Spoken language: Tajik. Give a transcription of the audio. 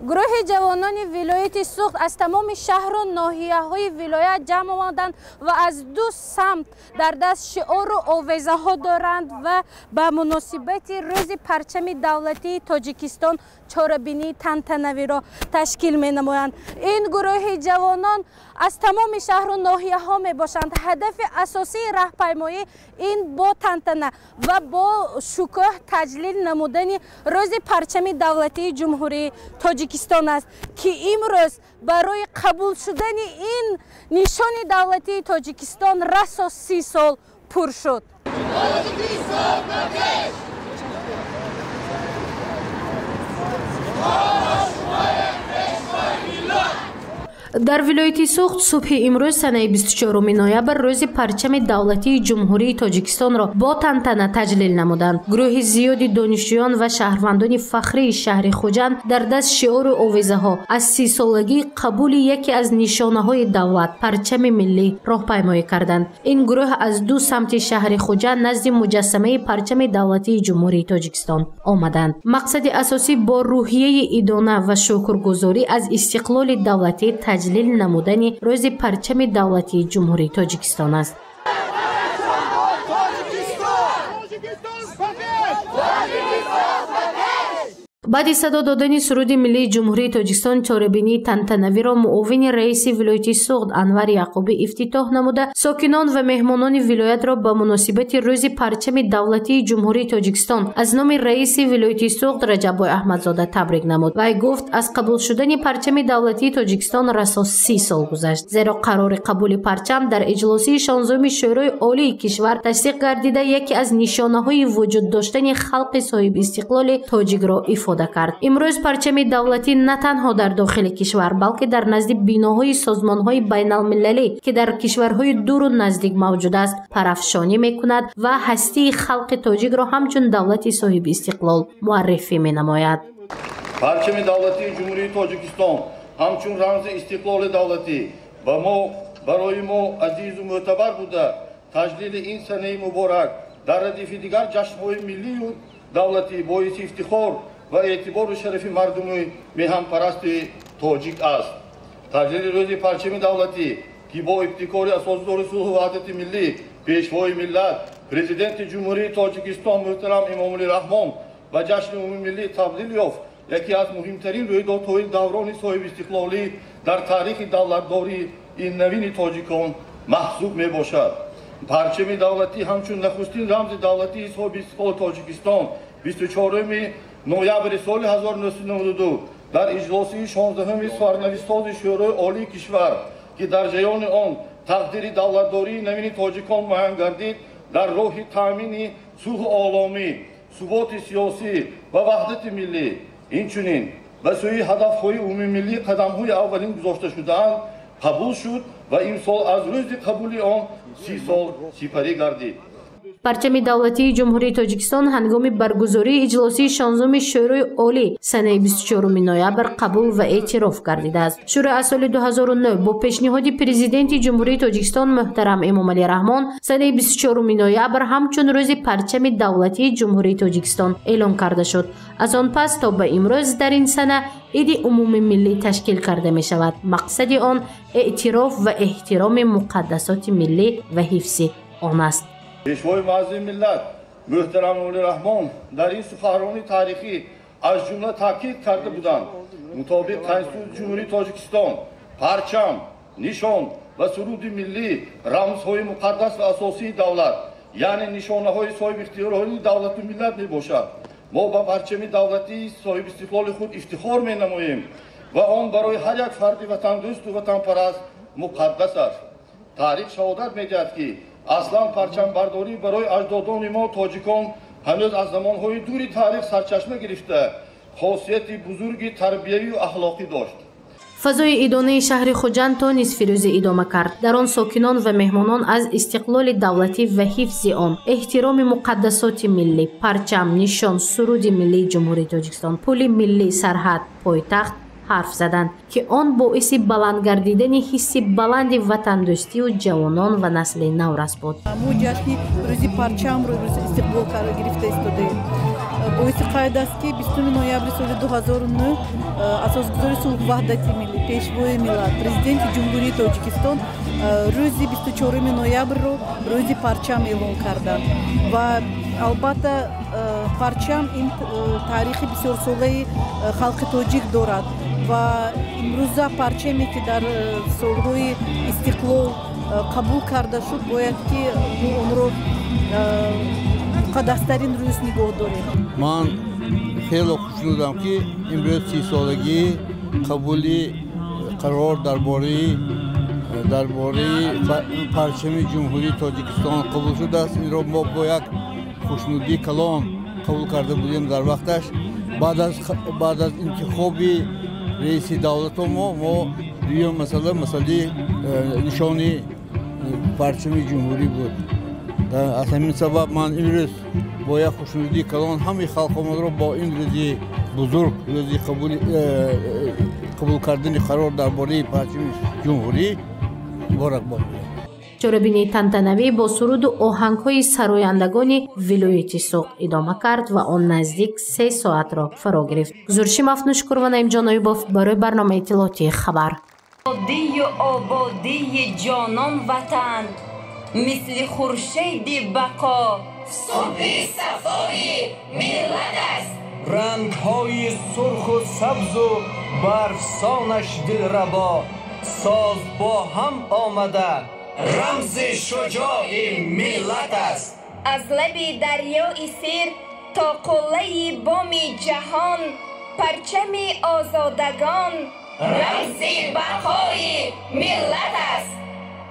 Гурӯҳи ҷавонони вилояти Суғд аз тамоми шаҳру ноҳияҳои вилоят ҷамъ омаданд ва аз ду самт дар даст шиору овезаҳо доранд ва ба муносибати рӯзи парчами давлатии Тоҷикистон чорабинии тантанавиро ташкил менамоянд. Ин гурӯҳи ҷавонон аз тамоми шаҳру ноҳияҳо мебошанд. Ҳадафи асосии раҳпаймоӣ ин бо тантана ва бо шукӯҳ таҷлил намудани рӯзи парчами давлатии Ҷумҳурии Тоҷикистон аст, ки имрӯз барои қабул шудани ин нишони давлатии Тоҷикистон расо 30 сол пур шуд. Дар вилояти Суғд субҳи имрӯз санаи 24 ноябр рӯзи парчами давлатии Ҷумҳурии Тоҷикистонро бо тантана таҷлил намуданд. Гурӯҳи зиёди донишҷӯён ва шаҳрвандони фахрии шаҳри Хуҷанд дар даст шиору овезаҳо аз 30-солагии қабули яке аз нишонаҳои давлат парчами миллӣ роҳпаймоӣ карданд. Ин гурӯҳ аз ду самти шаҳри Хуҷанд назди муҷассамаи парчами давлатии Ҷумҳурии Тоҷикистон омаданд. Мақсади асосӣ бо рӯҳияи идона ва шукргузорӣ аз истиқлоли давлатӣ таҷлил намудани рӯзи парчами давлатии Ҷумҳурии Тоҷикистон аст. Баъди садо додани суруди миллии Ҷумҳурии Тоҷикистон чорабинии тантанавиро муовини раиси вилояти Суғд Анвар Яқубӣ ифтитоҳ намуда, сокинон ва меҳмонони вилоятро ба муносибати рӯзи парчами давлатии Ҷумҳурии Тоҷикистон аз номи раиси вилояти Суғд Раҷаббой Аҳмадзода табрик намуд. Вай гуфт, аз қабул шудани парчами давлатии Тоҷикистон расо 30 сол гузашт, зеро қарори қабули парчам дар иҷлосии 16-уми Шӯрои Олии кишвар тасдиқ гардида, яке аз нишонаҳои вуҷуд доштани халқи соҳибистиқлоли тоҷикро ифода кард. Имрӯз парчами давлатӣ на танҳо дар дохили кишвар, балки дар назди биноҳои созмонҳои байналмилалӣ, ки дар кишварҳои дуру наздик мавҷуд аст, парафшонӣ мекунад ва ҳастии халқи тоҷикро ҳамчун давлати соҳибистиқлол муаррифӣ менамояд. Парчами давлатии Ҷумҳурии Тоҷикистон ҳамчун рамзи истиқлоли давлатӣ ва мо барои мо азизу мӯътабар буда, таҷлили ин санаи муборак дар радифи дигар ҷашнҳои миллию давлатӣ боиси ифтихор ва эътибору шарафи мардуми меҳанпарасти тоҷик аст. Таҷлили рӯзи парчами давлатӣ, ки бо ибтикори асосгузори сулҳу ваҳдати миллӣ, пешвои миллат, президенти Ҷумҳурии Тоҷикистон муҳтарам Эмомалӣ Раҳмон ба ҷашни умумимиллӣ табдил ёфт, яке аз муҳимтарин рӯйдодҳои даврони соҳибистиқлолӣ дар таърихи давлатдории навини тоҷикон маҳсуб мебошад. Парчами давлатӣ ҳамчун нахустин рамзи давлатии соҳибистиқлоли Тоҷикистон 24 ноябри соли 1992 дар иҷлосии 16-уми сарнавиштсози Шӯрои Олии кишвар, ки дар ҷараёни он тақдири давлатдории навини тоҷикон муайян гардид, дар роҳи таъмини сулҳу оромӣ, суботи сиёсӣ ва ваҳдати миллӣ, инчунин ба сӯи ҳадафҳои умумимиллӣ қадамҳои аввалин гузошта шудаанд, қабул шуд ва имсол аз рӯзи қабули он 30 сол сипарӣ гардид. Парчами давлатии Ҷумҳурии Тоҷикистон ҳангоми баргузории иҷлосии 16-уми Шӯрои Олӣ санаи 24 ноябр қабул ва эътироф гардидааст. Шӯро аз соли 2009 бо пешниҳоди президенти Ҷумҳурии Тоҷикистон муҳтарам Эмомалӣ Раҳмон санаи 24 ноябр ҳамчун рӯзи парчами давлатии Ҷумҳурии Тоҷикистон эълон карда шуд. Аз он пас то ба имрӯз дар ин сана иди умумимиллӣ ташкил карда мешавад. Мақсади он эътироф ва эҳтироми муқаддасоти миллӣ ва ҳифзи он аст. Пешвои муаззами миллат муҳтарам Эмомалӣ Раҳмон дар ин суханронии таърихӣ аз ҷумла таъкид карда буданд: мутобиқ Конститутсияи Ҷумҳурии Тоҷикистон парчам, нишон ва суруди миллӣ рамзҳои муқаддас ва асосии давлат, яъне нишонаҳои соҳибихтиёрии давлату миллат мебошад. Мо ба парчами давлатии соҳибистиқлоли худ ифтихор менамоем ва он барои ҳар як фарди ватандӯсту ватанпараст муқаддас аст. Таърих шаҳодат медиҳад, ки аслан парчамбардорӣ барои аҷдодони мо тоҷикон ҳанӯз аз замонҳои дури таърих сарчашма гирифта, хосияти бузурги тарбиявию ахлоқӣ дошт. Фазои идонаи шаҳри Хуҷанд то нисфи рӯзӣ идома кард. Дар он сокинон ва меҳмонон аз истиқлоли давлатӣ ва ҳифзи он, эҳтироми муқаддасоти миллӣ, парчам, нишон, суруди миллии Ҷумҳурии Тоҷикистон, пули миллӣ, сарҳад, пойтахт ҳарф заданд, ки он боиси баланд гардидани ҳисси баланди ватандӯстию ҷавонон ва насли наврас буд. Мо ҷашни рӯзи парчамро, рӯзи истиқлол гирифта истодаем. Боиси қайд аст, ки 20 ноябри соли 2009 асосгузори сулҳу ваҳдати миллӣ, Пешвои миллат, Президенти Ҷумҳурии Тоҷикистон рӯзи 24 ноябрро рӯзи парчам эълон карданд. Ва албатта, парчам ин таърихи бисёрсолаи халқи тоҷик дорад ва имрӯза парчаме, ки дар солҳои истиқлол қабул карда шуд, бояд ки мо онро муқаддастарин рӯз нигоҳ дорем. Ман хеле хушнудам, ки имрӯз 30-солагии қабули қарор дар бораи парчами Ҷумҳурии Тоҷикистон қабул шудааст. Инро мо бо як хушнудии калон қабул карда будем дар вақташ. Баъд аз интихоби раиси давлато мо дуюм масъала, масъалаи нишони парчами ҷумҳурӣ буд. Аз ҳамин сабаб ман имрӯз бо як хушнудии калон ҳамаи халқомонро бо ин рӯзи бузург, рӯзи қабул кардани қарор дар бораи парчами ҷумҳурӣ муборакбод мегӯям. Чорабинии тантанавӣ бо суруду оҳангҳои сарояндагони вилояти Суғд идома кард ва он наздик 3 соатро фаро гирифт. Гузориши Мафнушкур ва Наимҷон Оюбов барои барномаи иттилоотии «Хабар». Ободию ободии ҷонон ватан мисли хуршеди бақо субҳи сафои миллат аст. Рангҳои сурху сабзу барфсонаш дилрабо соз бо ҳам омада рамзи шуҷои миллат аст. Аз лаби дарёи Сир то қуллаи боми ҷаҳон парчами озодагон рамзи бақои миллат аст.